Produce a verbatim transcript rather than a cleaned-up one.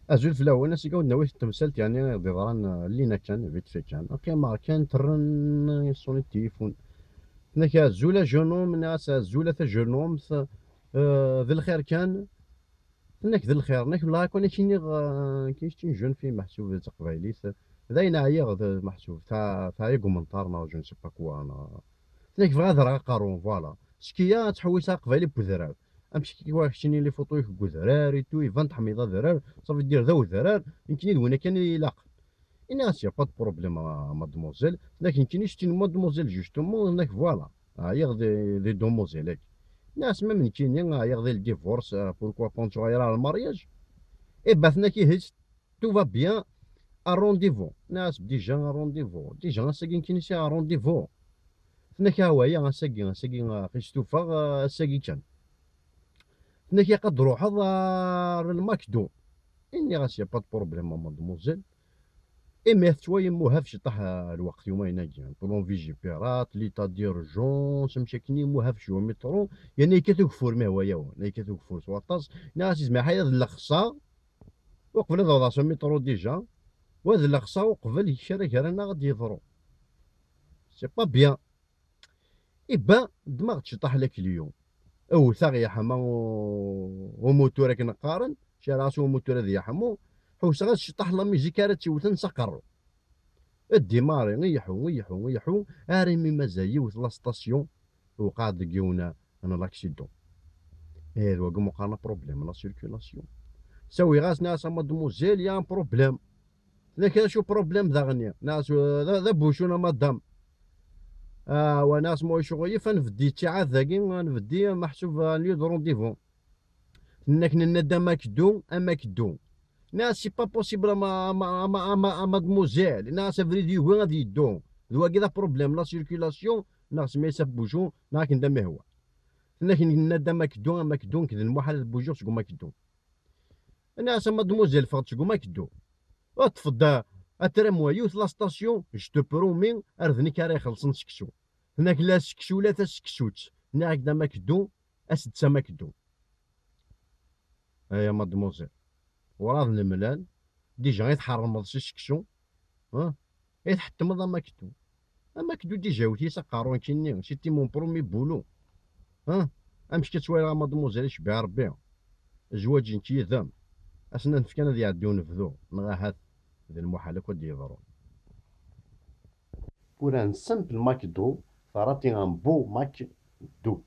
Azul fell-awen, ass-agi ad nawi temsalt, yeɛni, d-iḍran, eh, llina kan, vite fait kan. Qqimeɣ kan, terren, eh, yeṣṣuni tilifun. Tenna-k, "Azul a jeune homme", nniɣ-as, "Azul a ta jeune homme, eh, d lxir kan." Tenna-k, "D lxir." Nniɣ-ak, "Wellah, akk-, ad k-iniɣ, eh, kečč une jeune fille, meḥsub d taqbaylit." D ayen ɛyiɣ, d meḥsub, ta-, teɛya deg umenṭar, neɣ je ne sais pas quoi, neɣ. Tenna-k, "Bɣiɣ ad rreɣ aqerru, voilà." Skiya ad tḥewwis aqbayli n wedrar. Amek i wa keččini les photos-ik deg udrar et tout, iban tḥemmleḍ adrar, ça veut dire d awedrar, nekkini d winna kan i ilaqen. Ini-as, "Y a pas de problème, a mademoiselle." Tenna-k, "Nekkini c'est une mademoiselle, justement." Tenna-k, "Voilà, ɛyiɣ di, di demoiselle-agi." Ini-as, "Même nekkini ɛyiɣ di le divorce, euh, pourquoi pas ur nettruḥ ara ɣer le mariage?" Eh ben, tenna-k, "Ihi, tout va bien, un rendez-vous." Nniɣ-as, "Déjà un rendez-vous? Déjà ass-agi nekkini sɛiɣ un rendez-vous?" Tenna-k, "Ah, waya, ass-agi, ass-agi, ah, aql-i stufaɣ, ah, ass-agi kan." Tenna-k, "Ilaq ad d-truḥeḍ, ah, ar le McDo." Nniɣ-as, "Y a pas de problème, a mademoiselle." Imi tettwali muhaf ciṭaḥ, ah, lweqt yumayen-agi, pour l'envie pirate, l'état d'urgence, amek akken i muhaf cwiya métro, yerna yekkat ugeffur, mi hwa yawen, yekkat ugeffur s waṭas. Nniɣ-as, "Izmer ḥay ad llexseɣ uqbel ad awḍeɣ s umiṭru déjà, wa ad llexseɣ uqbel kra gar-aneɣ ad d-yeḍru." C'est pas bien. Iban, ddmeɣ-d ciṭaḥ la Clio. Wwteɣ yeḥma u-, umutur akken qqaren, cerɛeɣ s umutur ad yeḥmu, ḥewseɣ ad ciṭaḥ la musique ara tt-iwten s aqerru. Ad dimari, iḥu, iḥu, iḥu, armi mazal yiwet la station, tewqeɛ deg yiwen n l'accident. Eh, d wagi meqqar un problème, la circulation. Sawiɣ-as, nniɣ-as, "A mademoiselle, y a un problème." Tenna-k, "Acu problème daɣen-nni?" Nniɣ-as, "D, d abucun, a madame." Ah, wa, nniɣ-as, "Ma icɣel-if, ad nbeddi ttiɛad dagi, ad nbeddi meḥsub un lieu de rendez-vous." Tenna-k, "Nenna-d a McDo, a McDo." Nniɣ-as, "C'est pas possible, a ma-, a ma-, a ma-, a ma-, a mademoiselle." Nniɣ-as, "Abrid yugi ad yeddu. D wagi d aproblème, la circulation, neɣ semmi-as abucun, neɣ akken d amehwa." Tenna-k, "Nenna-d a McDo, a McDo, nekk d lmuḥal ad bujiɣ seg umakdu." Nniɣ-as, "A mademoiselle, ffeɣ-d seg umakdu. Ṭṭef-d a, a tramway, yiwet la station, je te promets, ar d nekk ara ixellṣen seksu." Tenna-k, "La seksu, la taseksut." Nniɣ-ak-d a McDo, as-d s amakdu. Ay a mademoiselle, werɛad nemlal, déjà i tḥerrmeḍ si seksu, ha? I tḥettmeḍ amakdu. Amakdu déjà iwet-iyi s aqerru nekkini, c'était mon premier boulot. Ha? Amek i ttwaliɣ a mademoiselle, icebbeɛ Rebbi. Zzwaǧ nekk yid-m. Asen ad nefk kan ad iɛeddi unebdu, neɣ ahat d lmuḥal akk ad d-yeḍrun. Pour un simple McDo, t'as raté un beau McDo.